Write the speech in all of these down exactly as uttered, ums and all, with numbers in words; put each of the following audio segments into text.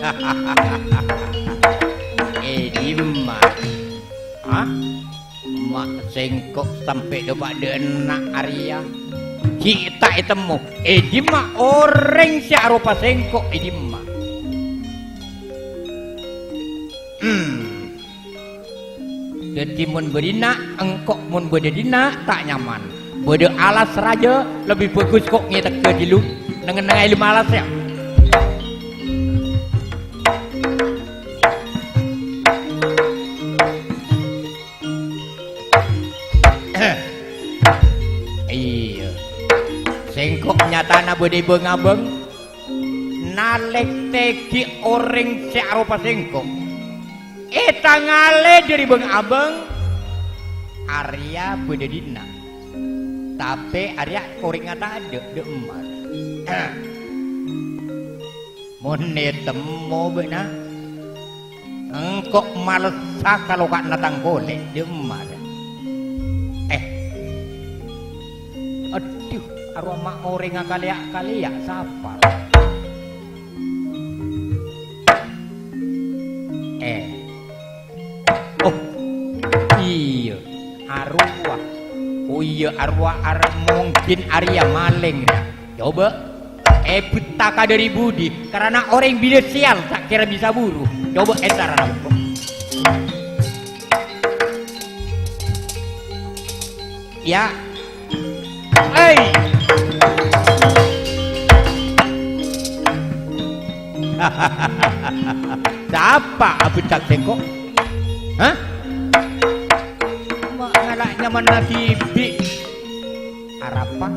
È dimma? Hah? Ma' sèngko' sampè' dâpa' dâ' enna' arèya. Ghi' ta' ètemmo. È dimma orèng sè aropa sèngko', è dimma? Hmm. Dhâddhi mon bâdâ dinna', engko' mon bâdâ dinna' ta' nyaman. Bâdâ alas rajâ, lebbi bhâghus ko' ngètèghâ dhilu, neng-ennengnga è lem alas, yâ. Iyâ. Sèngko' nyatana bâdâ è bâng-abâng. Nalèktèghi orèng sè aropa sèngko'. È tangalè dâri bâng-abâng, arèya bâdâ dinna'. Tapè arèya orèngnga tadâ', dâ' emma. Mon ètemmo bâ'na, engko' malessa kaloka'na tang polè, dâ' emma. Eh. Adhu, arowa ma' orèng akalèya'-kalèya', sapa? Eh. Oh, iyâ, arowa. Oh, iyâ, arowa ar-, mungkin arèya malèng, rèya. Coba, èbhâtaka dâri budi, karana orèng bilâ sèyal ta' kèra bisa buru. Coba, èntarana, Bu. Yâ. Hei. Sapa abhâcak sèngko'? Hah? Ma' ngala' nyamana dhibi'. Arapa?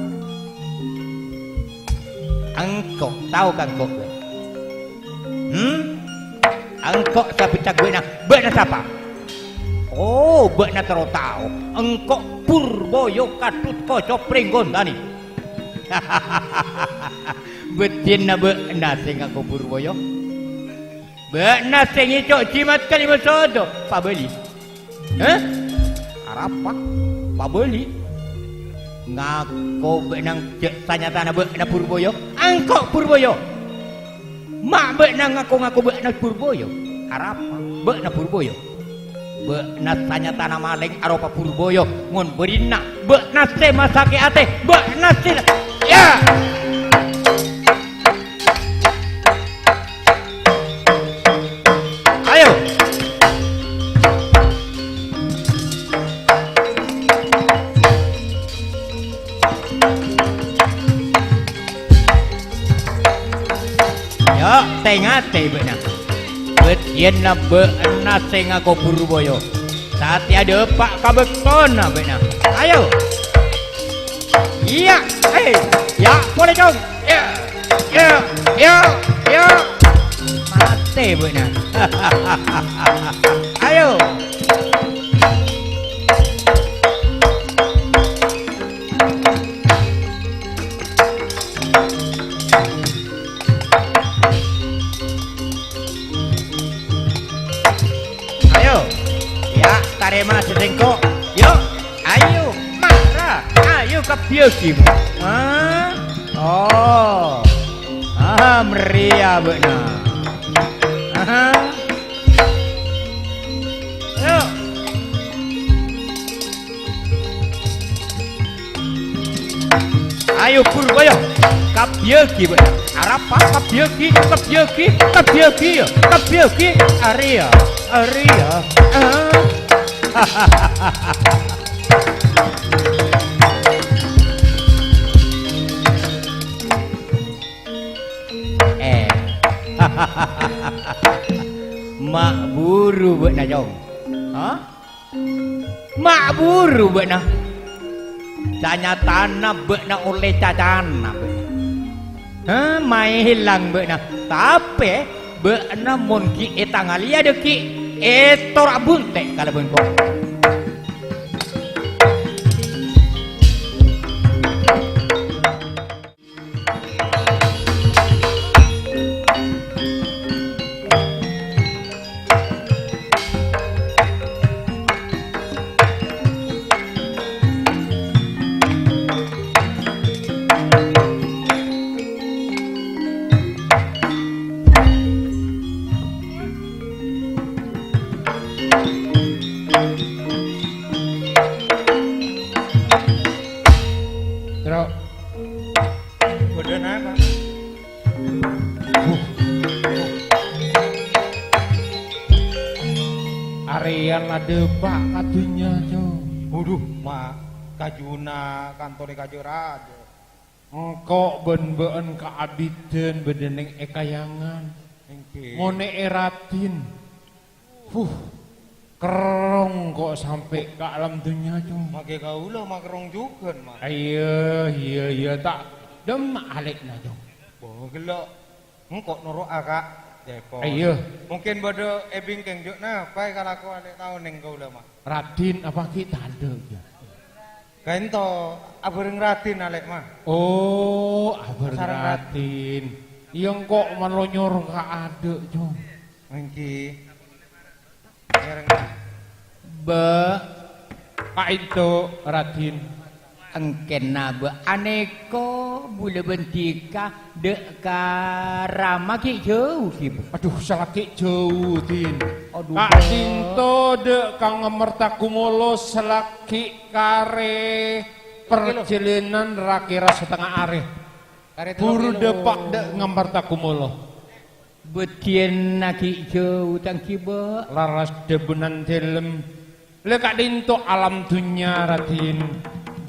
Engko', tao ka engko', kowe? Hmm? Engko' sè abhâcak bâ'na, bâ'na sapa? Oh, bâ'na terro tao. Engko' Purboyo Kadhutko Coprèng Gondani. Bâddhina bâ'na sè ngako Purboyo? Bâ'na sè ngèco' jimat kalèma sodhu, pabâli. Hah? Arapa? Pabâli? Ngako bâ'na jhâ' sanyatana bâ'na Purboyo? Engko' Purboyo! Ma' bâ'na ngako-ngako bâ'na Purboyo? Arapa? Bâ'na Purboyo? Bâ'na sanyatana malèng aropa Purboyo. Mon bâdâ dinna', bâ'na sè masakè' atè, bâ'na sè la-, yâ! Ayo. Yâ, tè-ngatè bâ'na. Bâdâna bâ'na sè ngako Purboyo. Satèya dâpa' ka bâktona bâ'na. Ayo. Iyâ, eh, yâ, polè, Cong. Yâ, yâ, yâ, yâ. Matè bâ'na. Ayo. Ayo, yâ, tarèma sè sèngko'. Yo, ayo, mara, ayo, kabbhiyâghi. Hah? Oh. Aha, marèya bâ'na. Aha. Yo. Ayo, Purboyo, kabbhiyâghi bâ'na. Arapa kabbhiyâghi, kabbhiyâghi, kabbhiyâghi, kabbhiyâghi. Arèya, arèya. Ah. Eh. Ma' buru bâ'na, Cong. Hah? Ma' buru bâ'na. Sanyatana bâ'na ollè cacana bâ'na. Hah, maèlang bâ'na. Tapè bâ'na mon ghi' ètangalèya dâgghi', ètora' bunte' kalabân ko-, Bâdâ napa? Arèya la dâpa' ka dhunnya, Jo. Waduh, Ma', kajuna kantorè kajâ-rajâ. Engko' bân bâ'ân kaabiddhân bâdâ neng è kayangan. Èngghi. Mon è Radin. Huh, kerrong ko' sampè' ka alam dhunnya, Jo. Makè kaulâ makerrong jhughân, Ma'. Iyâ, iyâ, iyâ, ta' dâmma alè'na, Jo. Bâh, ghellâ'. Engko' noro'a, Ka'. Dâpa'. Iyâ. Mungkin bâdâ è bingkèng, Jo, napa è kalako alè' tao neng kaulâ, Ma'? Radin apa ghi' tadâ', Jo? Kaènto, abhâreng Radin alè', Ma'. Oh, abhâreng Sareng Rad- Radin. Iyâ, engko' malonyor ka adâ', Jo. Èngghi. Bâ'. Kaènto, Radin. Èngkèna, Bâ'. Anèko bulâ bân dhika dâ' ka Rama ghi' jhâu, ghi, Bâ'? Adhu, salakè' jhâu, Din. Adhu, Bâ'. Kaènto dâ' ka Ngamarta Kumolo salakè' karè parjhâlânan ra-kèra satengnga arè. Buru dâpa' dâ' Ngamarta Kumolo. Bâdhiyânna ghi' jhâu, tangghi, Bâ'. Lerres dhâbuna Dâlem. La ka'dinto alam dhunnya, Radin.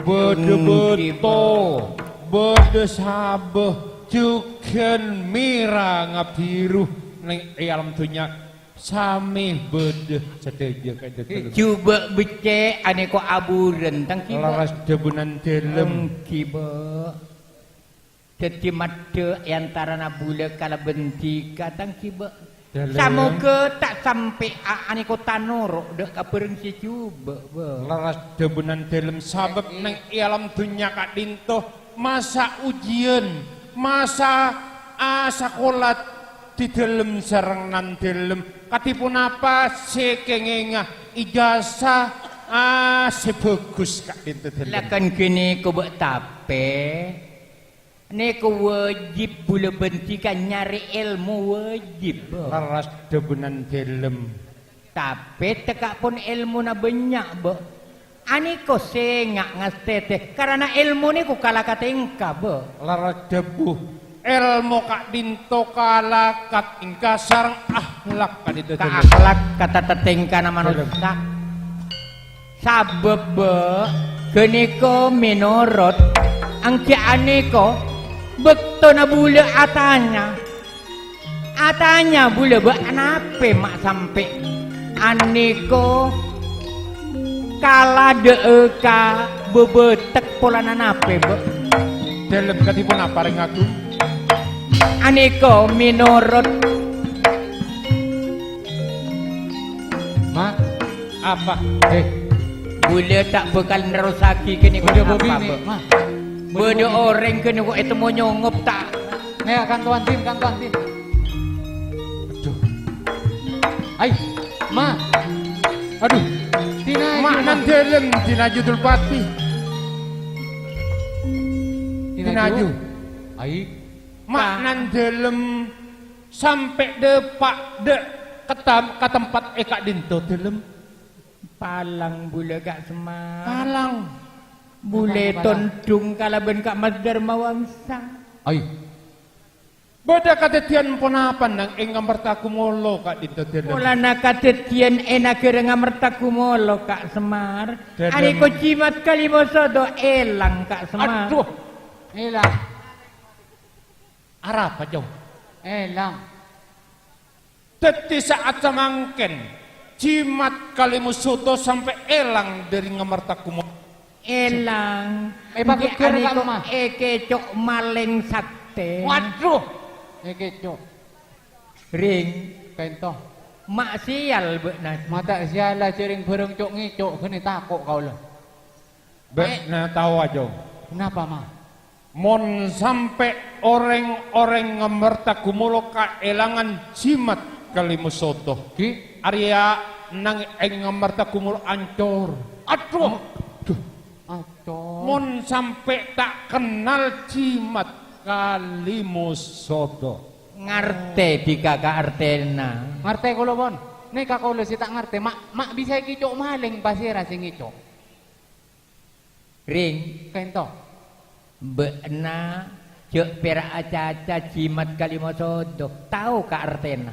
Bâdâ bâto, bâdâ sabâ, jhughân mèra ngabhiru neng è alam dhunnya. Samè bâdâ sadhâjâ ka'dinto Dâlem. Jhubâ' beccè' anèko aburen, tangghi, Bâ'. Lerres dhâbuna Dâlem. Tangghi, Bâ'. Dhâddhi maddhâ è antarana bulâ kalabân dhika, tangghi, Bâ'. Dâlem. Samoghâ ta' sampè'a anèko tanoro' dâ' ka bhâreng sè jhubâ', Bâ'. Lerres dhâbuna Dâlem, sabâb neng è alam dhunnya ka'dinto masa ujiyân, masa asakola Dâlem sareng Nan Dâlem. Kadhi ponapa sè èkèngènga ijazah, ah, sè bhâghus ka'dinto Dâlem. La kan ghânèko, Bâ', tapè Nèko wâjib bulâ bân dhika nyarè èlmo wâjib, Bâ'. Lerres dhâbuna Dâlem. Tapè tekka' pon èlmona bânnya', Bâ'. Anèko sènga' ngastètè, karana èlmo nèko kala katèngka, Bâ'. Lerres dhâbu, èlmo ka'dinto kala katèngka sareng akhlak ka'dinto Dâlem. Ka akhlak, ka tatatèngkana manossa. Sabâb, Bâ', ghânèka mènorot, angghi anèka bâktona bulâ atanya. Atanya bulâ, Bâ', anapè ma' sampè' anèka kala dâ' ka bâbâtek polana napè, Bâ'? Dâlem kadhi ponapa, Rèng Agung? Anèka mènorot Ma', apa? Eh. Bulâ ta' bhâkal nerrossaghi kènè Bâdâ apa, bâbinè', Bâ'? Ma'. Bâdâ orèng kènè kok ètemmo nyongop ta'. Nè, kantowan, Din, kantowan, Din. Aduh. Ai, Ma'. Aduh. Dinaju, Ma'. Ma' Nan Dâlem, dinaju Dulpati. Dinaju. Dinaju. Ai. Ma' Nan Dâlem. Sampè' dâpa' dâ' ka tem-, ka tempat è ka'dinto Dâlem. Palang bulâ Ka' Semar. Palang. Bulâ Palang. Tondhung kalabân Ka' Mas Darmawangsa. Ai. Bâdâ kadhâddhiyân ponapa nang è Ngamarta Kumolo ka'dinto Dâlem? Polana kadhâddhiyân è naghârâ Ngamarta Kumolo, Ka' Semar. Dâlem. Anèko jimat kalèmo sodo èlang, Ka' Semar. Aduh. Èlang. Arapa, Cong? Èlang. Dhâddhi sa'at samangkèn, jimat kalèmo sodo sampè' èlang dâri Ngamarta Kumolo. Èlang. Èpabhâghâr Èngghi ka anèko Emma. Èkèco' malèng saktè. Waduh, èkèco'. Rèng. Kaènto. Ma' sèyal bâ'na. Ma' ta' sèyalla jhârèng bhârâng co'-ngèco' ghânè tako' kaulâ. Bâ'na tao, Ajong. Napa, Ma? Mon sampè' orèng-orèng Ngamarta Kumolo kaèlangan jimat kalèmo sodo, Ghi? Arèya nang è Ngamarta Kumolo ancor. Aduh. Aduh. Ancor. Mon sampè' ta' kennal jimat kalèmo sodo. Ngartè dhika kaartèna. Ngartè kaulâ, pon. Nèka kaulâ sè ta' ngartè, ma', ma' bisa èkèco' malèng, pasèra sè ngèco'? Rèng. Kaènto. Bâ'na Jhâ' pèra' acaca jimat kalèma sodo. Tao ka' artèna?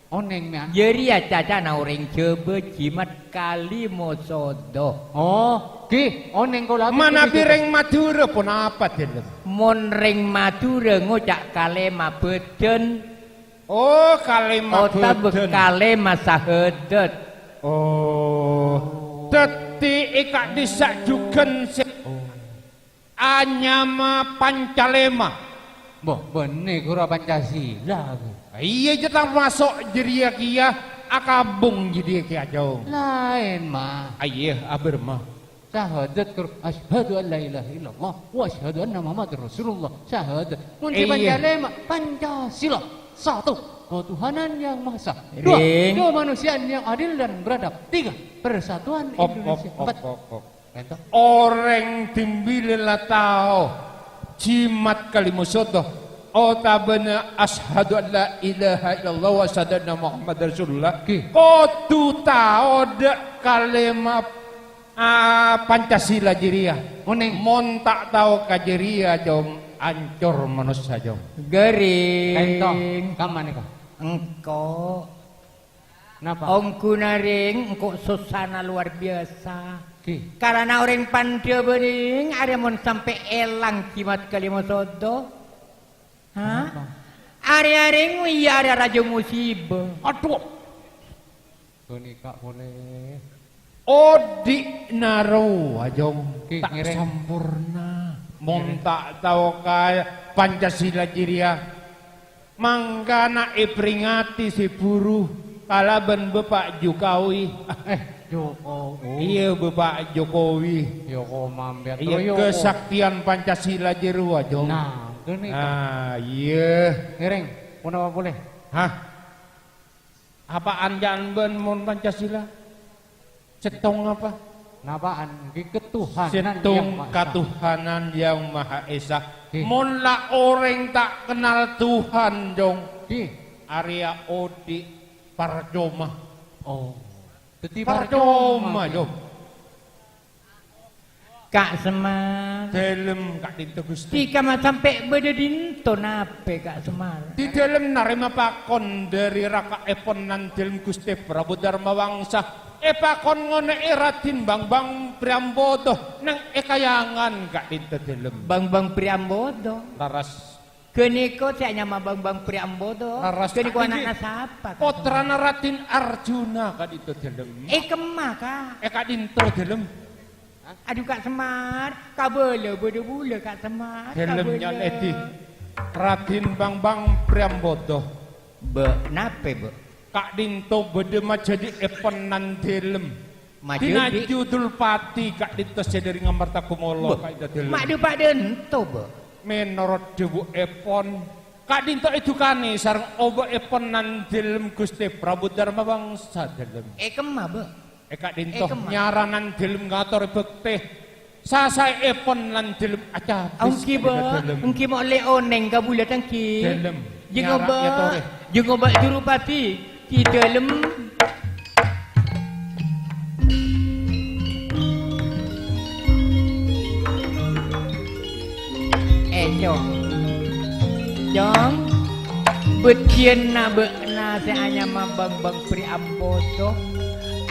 Onèng, mèa. Jârèya cacana orèng Jhâbâ jimat kalèma sodo. Oh, ghi, onèng kaulâ. Manabi rèng Madhurâ ponapa, Dèlem? Mon rèng Madhurâ ngoca' kalèma bâdân. Oh, kalèma bâdân. Otabâ kalèma sahadat. Oh, dhâddhi è ka'dhissa' jhughân sè anyama Pancalèma. Mbah, bânnè ghuru Pancasila. Iyâ, jhâ' tamaso' jârèya kèya, akabung jârèya kèya, Cong. Laèn, Ma. Iyâ, abâr, Ma. Syahadat, ghuru. Asyhadu an la ilaha illallah wa asyhadu anna Muhammadar Rasulullah. Syahadat. Mun sè Pancalèma, Pancasila. Satu, ketuhanan yang Maha Esa. Dua, kemanusiaan yang adil dan beradab. Tiga, persatuan Indonesia. Empat. Ènto. Orèng dhimbilâ la tao jimat kalèma sodo otabâna asyhadu an la ilaha illallah wa asyhadu anna Muhammadar Rasulullah. Kodhu tao dâ' kalèma, ah, Pancasila jârèya. Mon ta' tao ka jârèya, Cong, ancor manossa, Cong. Garing. Ènto, kamma nèka? Engko'. Napa? Ongghuna rèng engko' sossana lowar biyasa. Karana orèng Pandhâ bâriyâ arè mon sampè' èlang jimat kalèma sodo. Ha? Napa? Arè-arè ngoyya arè rajâ musibâ. Adhu. Ghânèka polè. Odi'na rowa, Jong, ta' samporna. Mon ta' tao ka Pancasila jârèya, Mangkana èperingati sè buru kalabân Bapa' Jokowi. Eh, Jokowi. Iyâ, Bapa' Jokowi. Iyâ, kasaktiyan Pancasila jârowa, Jong. Nah, ghânèka. Ah, iyâ. Ngèrèng, ponapa polè? Hah? Apaan ca'na bâ'na mon Pancasila? Sèttong apa? Napa'an? Ghi, ketuhanan Sèttong Yang Maha Esa. Katuhanan Yang Maha Esa. Ghi. Mon la orèng ta' kennal Tuhan, Jong, Ghi. Arèya odi' parcoma. Oh. Dhâddhi parcoma, parcoma, Jong. Ka' Semar. Dhâlem, Ka'dinto, Ghustè. Dhika ma' sampè' bâdâ dinto napè, Ka' Semar? Dhâlem narèma pakon dâri raka'èpon Nan Dhâlem Ghustè Prabu Darmawangsa. Èpakon ngonè'è Raden Bangbang Priambodo neng è Kayangan, Ka'dinto, Dhâlem. Bangbang Priambodo? Lerres. Ghânèka sè anyama Bangbang Priambodo. Lerres, ghânèka Ka'dinto. Ana'na sapa, Ka' Semar? Pottrana Raden Arjuna, Ka'dinto, Dhâlem. È kemma, Ka'? È Ka'dinto, Dhâlem. Adhu, Ka' Semar, kabâlâ bâdâ bulâ, Ka' Semar, Dhâlem kabâlâ. Nyan èdhi, Raden Bangbang Priambodo. Bâ', napè, Bâ'? Ka'dinto bâdâ majhâdhi'èpon Nan Dhâlem. Majhâdhi'? Dinajudul Pati, Ka'dinto, sè dâri Ngamarta Kumolo, Bâ', Ka'dinto, Dhâlem. Ma'dhâ-, ma'dhâ ento, Bâ'? Mènorot dhâbuèpon, Ka'dinto èdhukanè sareng obâ'èpon Nan Dhâlem Ghustè Prabu Darmawangsa, Dhâlem. È kemma, Bâ'? È ka'dinto, è kemma? Nyara Nan Dhâlem ngatorè bhâktè. Sasaèpon Nan Dhâlem acabis. Èngghi, Bâ'. Ka'dinto, Dhâlem. Èngghi mo' lè onèng kabulâ, èngghi. Dhâlem. Jhâ' ngoba', nyara èyatorè. Jhâ' ngoba' Jurupati, Ki Dhâlem. Eh, Cong. Cong, bâdhiyânna bâ'na sè anyama Bangbang Priambodo.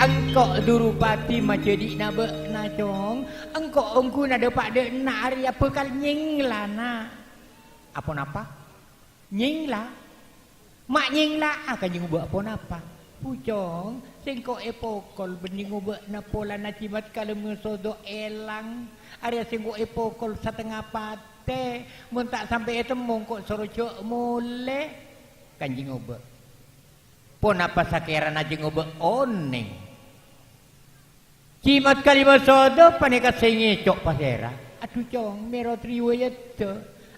Engko' Durupati majhâdhi'na bâ'na, Cong. Engko' ongghuna dâpa' dâ' enna' arèya bhâkal nyènglana. Aponapa? Nyèngla? Ma' nyèngla'a ka jhâ' ngoba' ponapa? Bujhung, sèngko' èpokol bânnè ngobâ'na polana jimat kalèma sodo èlang. Arèya sèngko' èpokol satengnga patè. Mon ta' sampè' ètemmo, engko' soro jhâ' molè. Kanjeng oba'. Ponapa sakèrana jhâ' ngoba' onèng? Jimat kalèma sodo panèka sè ngèco' pasèra. Adhu, Cong, mèrot riwayadda.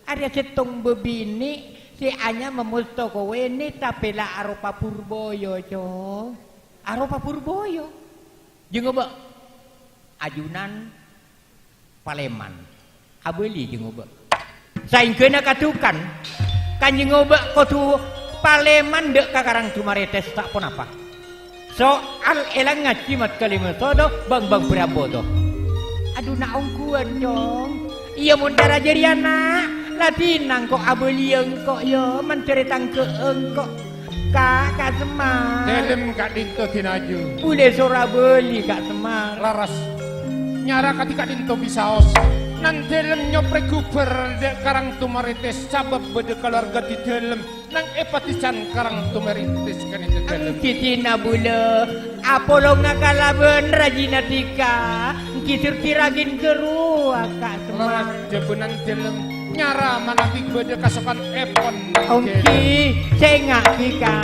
Arèya sèttong bâbinè' sè anyama Mustoko Wenè, tapè la aropa Purboyo, Cong. Aropa Purboyo. Jhâ' ngoba'. Ajunan Palèman. Abâli jhâ' ngoba'. Saèngghâna kadukan, Kanjeng Oba' kodhu palèman dâ' ka Karang Dumarètès ta' ponapa. Soal èlangnga jimat kalèma sodo, Bangbang Priambodo. Adhu, na' ongghuwân, Cong. Iyâ, mon cara jârèya, na'. Sadhina engko' abâliyâ engko', yâ, mandhâr ètanggâ'â engko', Ka', Ka' Semar. Dhâlem ka'dinto dinaju. Bulâ soro abâli, Ka' Semar. Laras. Nyara kadhi ka'dinto bisaos. Nang dhâlem nyoprè ghubâr dâ' Karang Tumaritis sabâb bâdâ kalowarga dhi dhâlem. Nang è padhisan Karang Tumaritis ka'dinto dhâlem. Èngghi dinah bulâ, apolonga kalabân rajina dhika, èngghi sir-siraghin ghâruwa, Ka' Semar. Jhâbânan dhâlem, nyara manabi bâdâ kasokanèpon. Èngghi, sènga' dhika,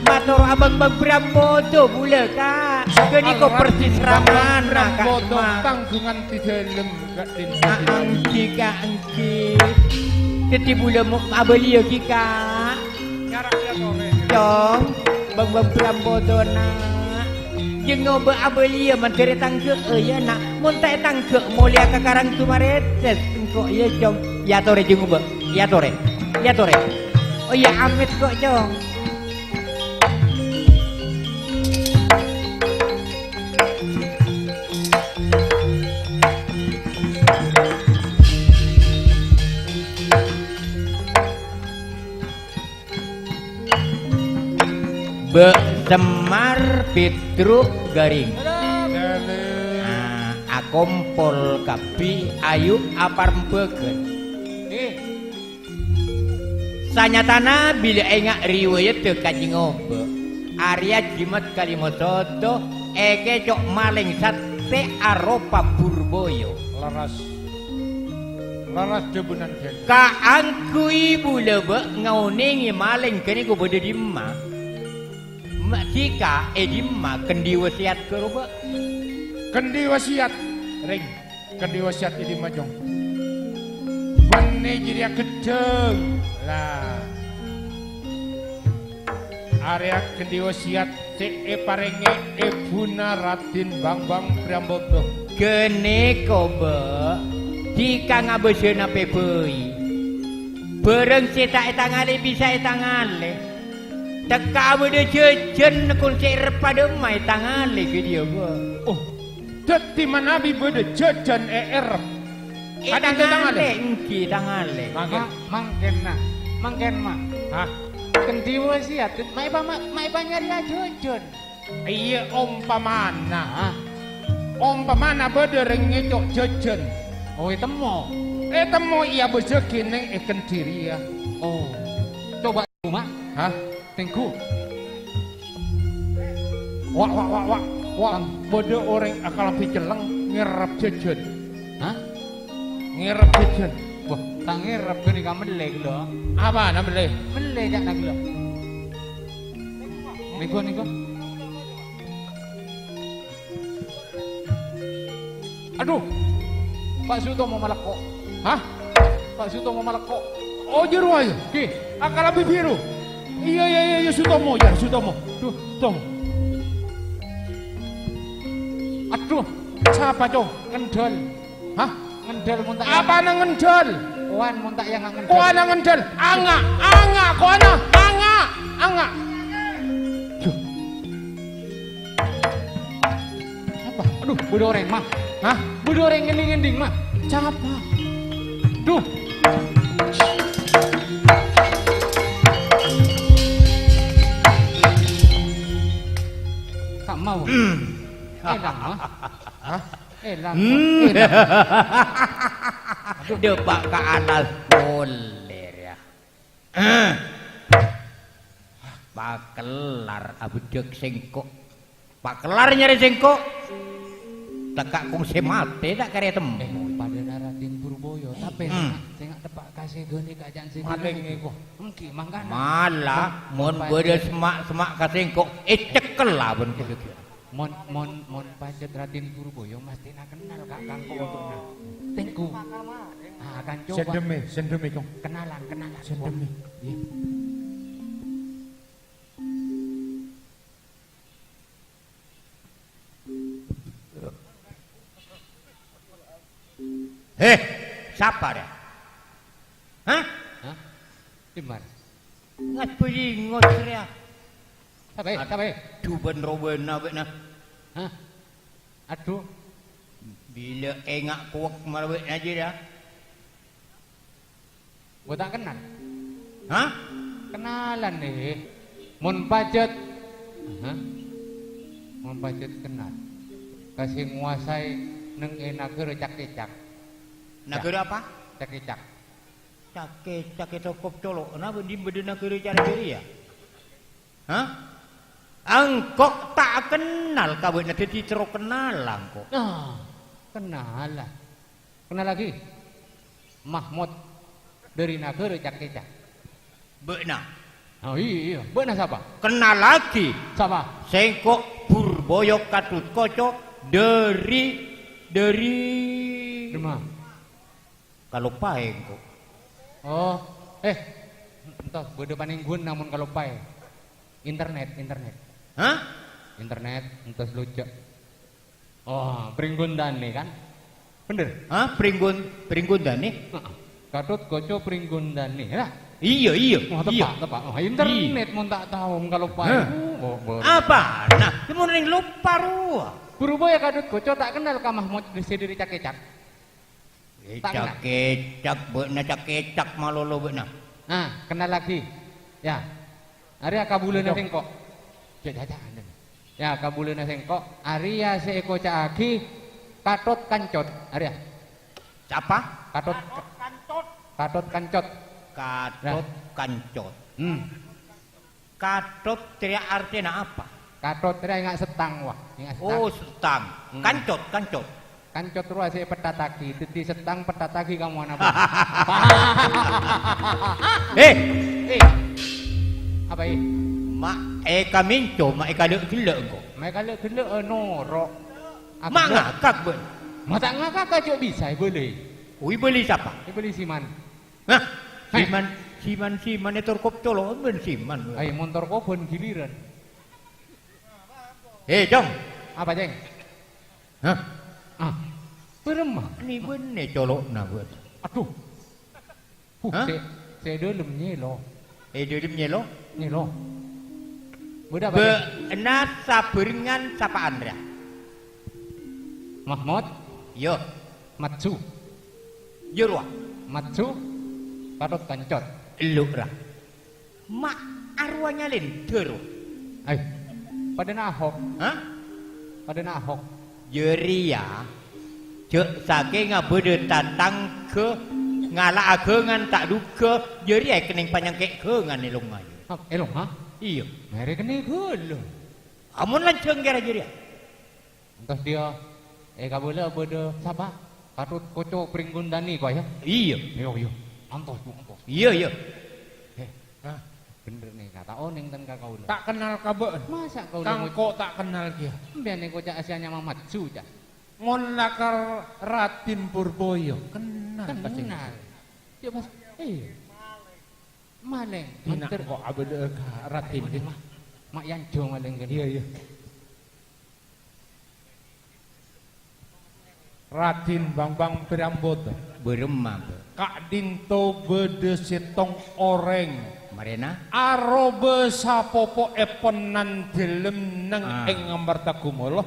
mator abâng-bâng Brampodo bulâ, Ka'. Ghânèka persis ramana, Ka' Semar. Tangghungan dhi dhâlem. Èngghi, Ka', èngghi. Dhâddhi bulâ mo-, abâliyâ ghi, Ka'. Nyara kèya torè. Cong, bâng-bâng Brampodo, Na'. Jhâ' ngobâ abâliyâ mandhâr ètanggâ'â, yâ, Na'. Mon ta' ètanggâ' molèya ka Karang Tumaritis, engko', yâ, Cong. Yâ, torè, jhâ' ngobâ. Yâ, torè. Yâ, torè. Oh, iyâ, amèt ko', Cong. Bâ' Semar Petruk Garing. Ah, akompol kabbhi, ayu aparembhâghân. Sanyatana bilâ enga' riwayatta kajhi ngobâ, arèya Jimat kalèma sodhu èkèco' malèng satè aropa burboyo. Lerres. Lerres dhâbuna dhâlem. Kaangghuy bulâ bâ' ngaonèngè malèng ghânèka bâdâ è dimma? Ma' dhika è dimma kendhi wasèyat ghâruwa bâ'? Kendhi wasèyat, Rèng. Kendhi wasèyat è dimma, Cong? Bânnè jârèya ghedhâng. La. Arèya kendhi wasèyat sè èparèngè èbhuna Raden Bambang Priambodo. Ghânèka, Bâ', dhika ngabâsana pè bhâi. Bhârâng sè ta' ètangalè bisa ètangalè. Tekka bâdâ jhâjhân, ghun sè èrep padâ ma' ètangalè ghâdhiyâ, Bâ'. Oh, Dhâddhi manabi bâdâ jhâjhân èèrep. Ètangalè, ètangalè? Èngghi, ètangalè. Mangkèn. Ma-, mangkèn, na'. Mangkèn, ma'. Hah? Kendhi wasèyat, ma' èpa-, ma', ma' èpanyarèya jhâjhân. Iyâ, ompamana. Hah? Ompamana bâdâ rèng ngèco' jhâjhân. Oh, ètemmo? Ètemmo, iyâ, bâjâghi neng è kendhi rèya. Oh. Coba, Ma'. Hah? Tèngghu. Wa', wa', wa', wa', wa', bâdâ orèng akalambhi cellèng ngèrep jhâjhân. Hah? Ngèrep jhâjhân. Wah, ta' ngèrep ghânèka mellè ghellâ'. Apana mellè? Mellè ca'na ghellâ'. Nèko, nèko. Adhu, Pa' Sutomo malekko'. Hah? Pa' Sutomo malekko'. Oh, jârowa, yâ? Ghi. Akalambhi bhiru. Iyâ, iyâ, iyâ, iyâ, Sutomo, yâ, Sutomo. Dhu, Sutomo. Adhu. Sapa, Cong? Ngendhâl. Hah? Ngendhâl mon ta' iyâ. Apana ngendhâl? Kowan mon ta' iyâ nga' ngendhâl. Kowana ngendhâl. Anga', anga', kowana, anga', anga'. Dhu. Apa? Adhu, bâdâ orèng, Ma. Hah? Bâdâ orèng ngendhing-ngendhing, Ma. Sapa? Dhu. Ta' mau. Èlang, Ma. Hah? Èlang, Ma. Hmm. Èlang. Adhu. Dâpa' ka attas polè, yâ. Pakellar abeddhâk sèngko'. Pakellar nyarè sèngko'. Tekka' kong sè matè ta' karè temmo. Eh, padâna Raden Purbaya, tapè Hmm. sènga', sènga' teppa' ka sè ghânèka ca'na sè Malèng ghânèka. Èko. Èngghi, mangkana. Malah, mon bâdâ sema'-sema' ka sèngko', ècekkel abân kaulâ. Mon, mon, mon pajhât Raden Purbaya mastèna kennal ka' kangko' otona. Tèngghu. Ah, kan coba. Sèndhemmè, sèndhemmè, Cong. Kenalan, kenalan. Sèndhemmè. Iyâ. Heh, sapa rèya? Hah? Hah? Dimma? Ngas bâlingos rèya. Sapa, eh? Sapa, eh? Adhu, bân robâna bâ'na. Hah? Adhu. Bilâ enga' kowek mara bâ'na jârèya. Mbok ta' kennal? Hah? Kennalan, eh. Mon pajhât, hah? Mon pajhât kennal ka sè ngowasaè neng è naghârâ Cak-Kècak. Naghârâ apa? Cak-Kècak. Cak-Kècak è tokop colo'na bâ-, bâdâ naghârâ cara jârèya? Hah? Engko' ta' kennal ka bâ'na, dhâddhi terro kennala engko'. Ah, kennala. Kennal lagi. Mahmud dâri naghârâ Cak-Kècak. Bâ'na. Oh, iyâ, iyâ. Bâ'na sapa? Kennal lagi. Sapa? Sèngko' Burboyo Kadhutkoco dâri, dâri Dâri ma? Kaloppaè engko'. Oh, eh, ento bâdâ panèngghuna mon kaloppaè. Internet, internet. Hah? Internet, ento selujâ'. Oh, Pringgondani, kan? Bhender? Hah? Pringgon-, Pringgondani? Heeh. Kadhutkoco Pringgondani, ya? Iyâ, iyâ, Oh, iyâ. Tepa', tepa'. Oh, internet Iyâ. Mon ta' tao kaloppaè. Hah? Oh, oh, bâr. Apa? Nah, mon ning loppa rowa. Burboyo Kadhutkoco ta' kennal ka Mahmud sè dâri Cak-Kècak. Eh, Ta' kennal. Cak-Kècak, bâ'na Cak-Kècak malolo bâ'na. Nah, kennal lagi. Ya. Arèya kabulâna Cok. sèngko'. Cek cacaan. Ya, kabulâna sèngko'. Arèya sè èkoca'aghi Katot Kancot. Arèya. Sapa? Katot Katot Kancot. Katot Kancot. Katot Nah. Kancot. Hmm. Katot rèya artèna apa? Katot rèya enga' settang, wah, enga' settang. Oh, settang. Hmm. Kancot, kancot. Kancot rowa sè èpettataghi, dhâddhi settang pettataghi kamowana, Bang. Eh! Eh. Apa, eh? Ma' èkamènco, ma' èkalè'-ghellè' engko'. Ma' èkalè'-ghellè', eh, noro'. Ma' Aghellè'. ngakak, Bang. Ma' ta' ngakak, jhâ' bisa èbâli. Wi, bâli sapa? Èbâli Siman. Nah, Hei. Siman, Siman, Siman, è torkop colo', bân Siman. Ayo, mon torkop bân giliran. Hei, Cong. Apa, Ceng? Hah? Ah. Bârâmma? Ni bânnè colo'na, bân. Aduh. Huh, Hah? sè, sè dâlem nyèlo. È dâlem nyèlo? Nyèlo. Bâdâ apa, Ceng? Bâ'na sabhârengan sapa'an, rèya? Mahmud? Yo. Matsu. Yo, rowa. Matsu. Katot Kancot. Ellu', ra. Ma' arowa nyalèndâ, ro. Ai. Padâna Ahok. Hah? Padâna Ahok. Jârèya, jhâ' sakènga bâdâ tatangghâ ngala'a ghângan ta' dhugâ, jârèya èkennèng panyangkè' ghângan è longnga. Hah, è longnga? Iyâ. Mèrè kennèng ghâllu. Amon lanjhâng kèra jârèya. Entos dhiyâ, è kabulâ bâdâ sapa? Katot Koco Pringgondani, ko, ya? Iyâ. Iyâ, iyâ. Antos, Bu, antos. Iyâ, iyâ. Eh, Hah? bhender nèka, ta' onèng ten ka kaulâ. Ta' kennal ka bâ'na. Masa' kaulâ Kangko' ta' kennal kèya. Sampèyan nèko ca' asèya nyama Matsu, ca'. Mon lakar Raden Purboyo, kennal pasti. Kennal. Ya, pas, eh. Malèng. Dina Manter. Engko' abâlâ'â ka Raden. Ayo, ma'. Ma' yanjhâng malèng kènè. Iyâ, iyâ. Raden Bambang Priambodo. Bârâmma, Bâ'? Ka'dinto bâdâ sèttong orèng. Marèna? Aroba sapopo'èpon Nan Dâlem neng Ah. ing Amartagumala.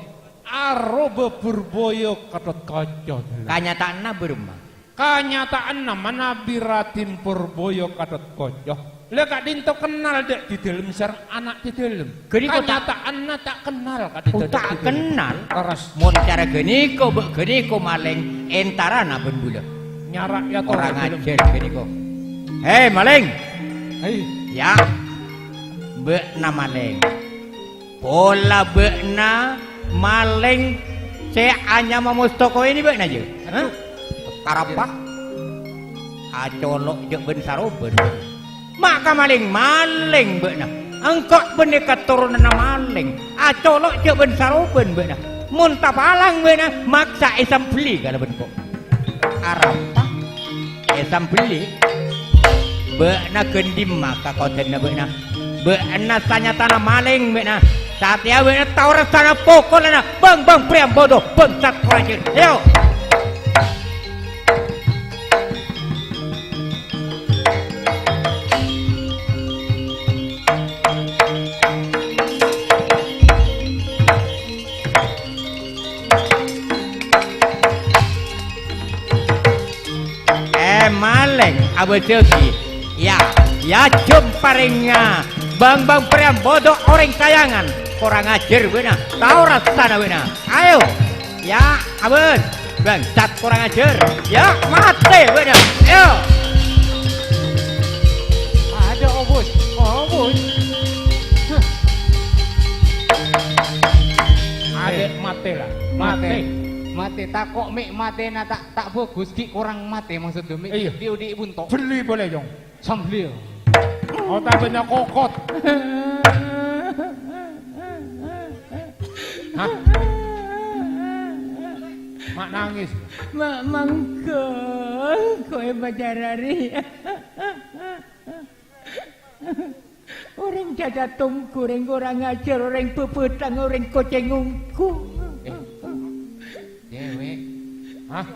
Aroba Burboyo Katot Kaca, Dâlem. Kanyataanna bârâmma? Kanyataanna manabi Raden Purboyo Katot Kaca. La ka'dinto kennal dâ' Di Dâlem sareng ana' Di Dâlem. Ghâniko ta' Kanyataanna ta' kennal ka'dinto Oh, dâ' ta' Di Dâlem. kennal? Leres. Mon cara ghâniko, bâ' ghâniko malèng èntarana bân bulâ. Nyara' ya, Ora Di Dâlem. ngajhâr ghâniko. Hei, malèng! Hei. Ya. Bâ'na malèng. Pola bâ'na malèng sè anyama Mustoko ini bâ'na, yâ? Hah? Karapa? Acolo' jhâ' bân sarobân. Ma' ka malèng-malèng bâ'na. Engko' bânnè katoronanna malèng. Acolo' jhâ' bân sarobân bâ'na. Mon tapalang bâ'na, maksa èsambelli kalabân ko'. Arapa? Èsambelli? Bâ'na ghândhimma kakoddhâna bâ'na? Bâ'na sanyatana malèng bâ'na. Satèya bâ'na taorasana pokolana Bambang Priambodo, bangsat korajin. Ayo! Eh, malèng. Bâjâghi, ya, ya, jhâmparengnga, Bang-bang Priambodo orèng sayangan, korang ajhâr bâ'na, tao rassana bâ'na. Ayo, ya, abâs, bangsat korang ajhâr, ya, matè bâ'na, ayo. Ada obus, obus. Adè' matè la, matè. Matè, tako' mè' matèna ta', ta' bhâghus, ghi' korang matè maksodda mè' Iyâ. Dhi'-odhi' bunto. Bellè polè, Jong. Samblè. Otabâna kokot. Hah? Ma' nangès. Ma' mangkèn, kowe pacarare. Orèng cacat tonggu, orèng korang ajhâr, orèng bhâbhâtang, orèng kocèng ongghu. Eh. Cewek. Hah?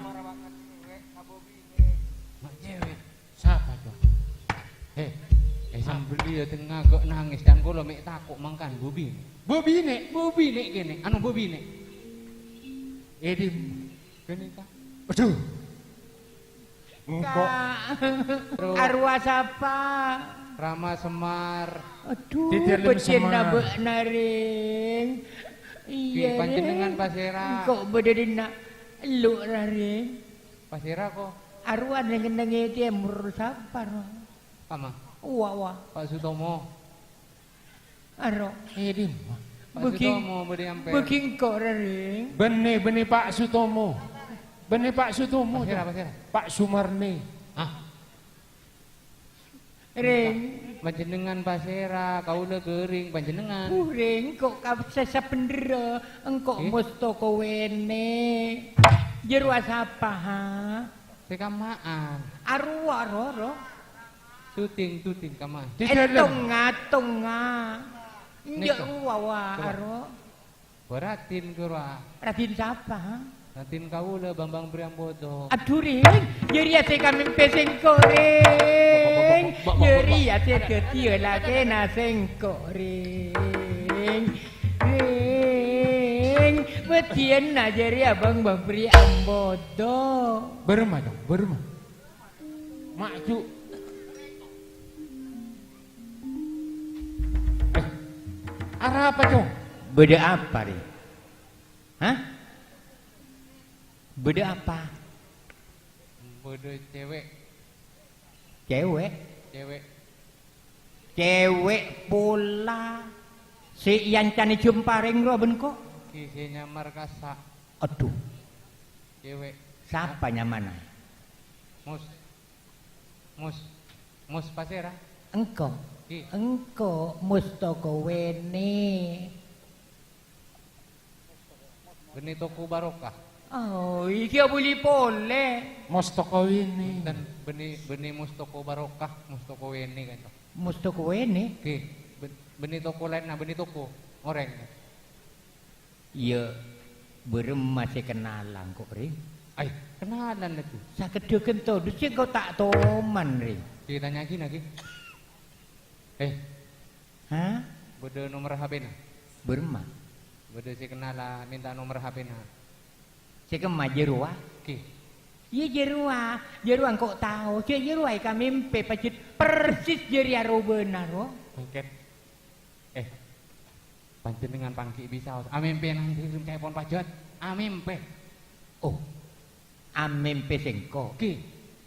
Ma' cewek. Sapa, Cong? Eh, eh, sambil dia tengah kok nangis dan kula mè' tako' mangkana, Bu Binè'. Bu Binè'? Bu Binè' kènè', anu Bu Binè'. Eh, Dim. Kènè', Kak. Aduh. Engko'. Kak. Arowa sapa? Rama Semar. Aduh, Di dalem bâjâna Semar. Bâ'na, Rèng. Iyâ, Rèng. Panjhennengan pasèra? Engko' bâdâ dinna'. Elu', ra, Rèng. Pasèra, ko? Arowa neng-ennengngè tèmor sapa, ro? Kama? Uwa, uwa. Pak Sutomo. Aro. Eh, dimma? Pak Sutomo, bâdhi ampèr. Bâghi engko', ra, Rèng. Bânnè, bânnè Pak Sutomo. Bânnè Pak Sutomo, Pasèra, Cong. Pasèra? Pak Sumarni. Ah. Rèng. Panjhennengan pasèra, kaulâ ghâring, panjhennengan. Uh, Rèng, engko' ka-, sè sabhendherra, engko' Eh? Mustoko Wene. Jârowa sapa, ha? Sè kamma'an. Arowa, ro, ro. Syuting, syuting, kamma'an. Di dalam. Ètongnga, tongnga. Nèko. Enjâ' rowa, wa, Coba. Aro. Bâ Radin, ghuru, ah. Radin sapa, ha? Radin kaulâ, Bambang Priambodo. Adhu, Rèng. Jârèya sè kamèmpè sèngko', Rèng. Jârèya sè dhâddhiyâ lakèna sèngko', Rèng. Rèng. Bâdhiyânna jârèya Bambang Priambodo. Bârâmma, Cong? Bârâmma? Maju. Eh, arapa, Cong? Bâdâ apa, Rèng? Hah? Bâdâ apa? Bâdâ cewek. Cewek? Cewek. Cewek pola. Sè èancanè jhâmparèng rowa bân ko'? Ghi sè nyamar kassa'. Adhu. Cewek. Sapa nyamana? Mus. Mus. Mus pasèra? Engko'. Ghi. Engko' Mustoko Wene. Bânnè toko Barokah. Oh, iki abuli polè. Mustoko Wene. Bhunten, bânnè, bânnè Mustoko Barokah, Mustoko Wene kan. Mustoko Wene? Ghi. Bân-, bânnè toko laènna, bânnè toko orèng. Iyâ, bârâmma sè kennala engko', Rèng? Ai, kennalan lagghu. Sakeddhâ ghânto, dhu sèngko' ta' toman, Rèng. Ètanya'aghi, ghi. Eh. Hah? Bâdâ nomer H P-na? Bârâmma? Bâdâ sè kennala mènta nomer H P-na. Sè kemma, jârowa? Ghi. Iyâ, jârowa. Jârowa engko' tao. Jâ-, jârowa èkamèmpè pajhât persis jârèya robâna, ro. Mangkèn. Eh, panjhennengan pangghi' bisaos. Amèmpè nang dhi-, dhimèn ca'èpon pajhât. Amèmpè. Oh, amèmpè sèngko'. Ghi,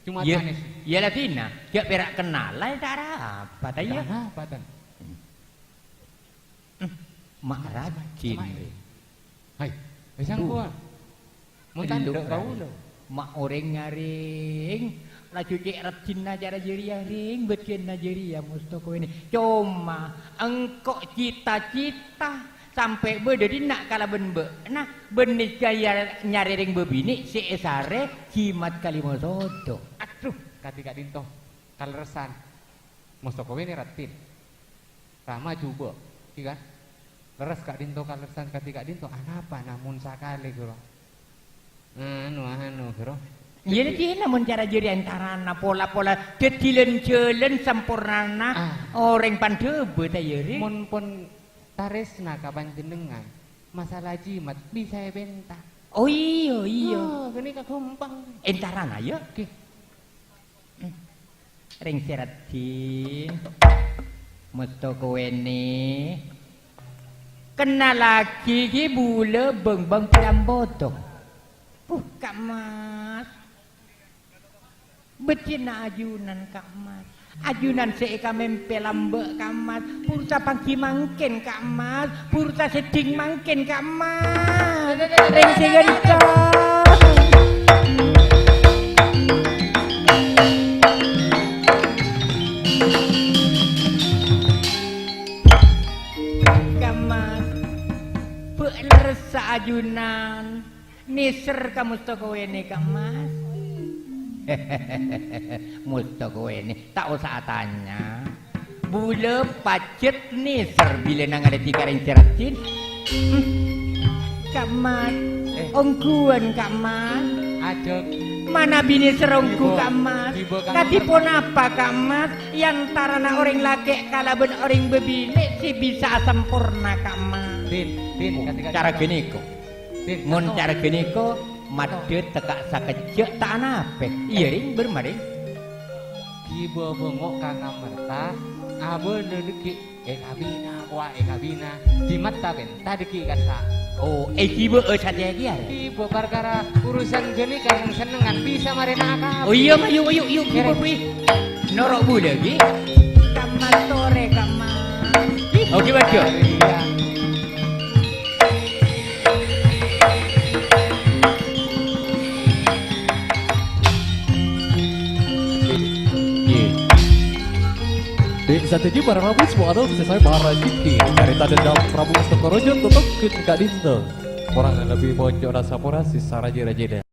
coma Iyâ, tanès. Iyâ la dina, jhâ' pèra' kennala, ta' arapa, ta' iyâ? Ta' arapa, tan. Hmm. Hmm, ma' rajin, Rèng. Hai, wis Duh. Sangkowan. Mon Elu, tandhâ Rèng. Kaulâ. Ma' orèng ngarèng, laju cè' raddhinna cara jârèya, Rèng, bâdhiyânna jârèya, Mustoko Wene. Coma, engko' cita-cita sampè' bâdâ dhinna' kalabân bâ'na, bânnè jârèya nyarè rèng bâbinè' sè èsarè jimat kalèma sodhu. Adhu, kadhi ka'dinto kalerressan. Mustoko Wene raddhin. Rama jhubâ', ghi kan? Lerres ka'dinto kalerressan kadhi ka'dinto, anapa namon sakalè, ghuru? Anu, anu, ghuru. Iyâ, dhina mon cara jârèya èntarana pola-pola dhâddhi lan-jhâlân sampornana Ah. orèng pandhâbâ, ta' iyâ, Rèng? Mon pon tarèsna ka panjhennengan, masalah jimat bisa èpènta. Oh, iyâ, iyâ. Oh, ghânèka ghâmpang. Èntarana, yâ? Ghi. Hmm. Rèng sè raddhin, Mustoko Weni, kennallaghi ghi bulâ bâng-bâng Prambodo. Puh, Ka' Mas. Beddhina ajunan, Ka' Mas. Ajunan sè èkamèmpè lambâ', Ka' Mas. Purta pangghi mangkèn, Ka' Mas. Purta seddhing mangkèn, Ka' Mas. Rèng sè ghântheng. Ka' Mas, bâ' lerressa ajunan. Nèser ka Mustoko Weni, Ka' Mas. Mustoko Weni, ta' osa atanya. Bulâ pajhât nèser bilâ nangalè dhika rèng sè raddhin. Hmm. Ka' Mas, eh, ongghuwân, Ka' Mas. Ajâk. Manabi nèser ongghu, Ka' Mas. Kadhi ponapa, Ka' Mas, è antarana orèng lakè' kalabân orèng bâbilè sè bisa asamporna, Ka' Mas? Din, Din, oh, ganti, ganti, cara ghânèka. Mon cara ghânèka, maddhâ tekka' sakejjhâ' ta' anapè. Iyâ, rèng, bâr marèng. Ghibâ bângo' ka kamarta, abâlâ dhâggi' èkabina, kowa èkabina, dimmatta penta dhâggi' kassa'. Oh, èghibâ'â satèya kèya, rè? Ghibâ parkara urusan ghânèka sennengngan bisa marèna akabin. Oh, iyâ, ma', yu', yu', yu', ghibâ kuwi. Noro' bulâ, ghi. Kamma torè, kamma. Oke, Mas, yo. Iyâ. Ngghi. Dhi' sadhâjâ para rabu, semua anu, sè saè para jiki. Carèta dendam Prabu Mustoko Raja totop ghun ka'dinto. Korang lebbi pojok rasa pora sè saraja-rajana.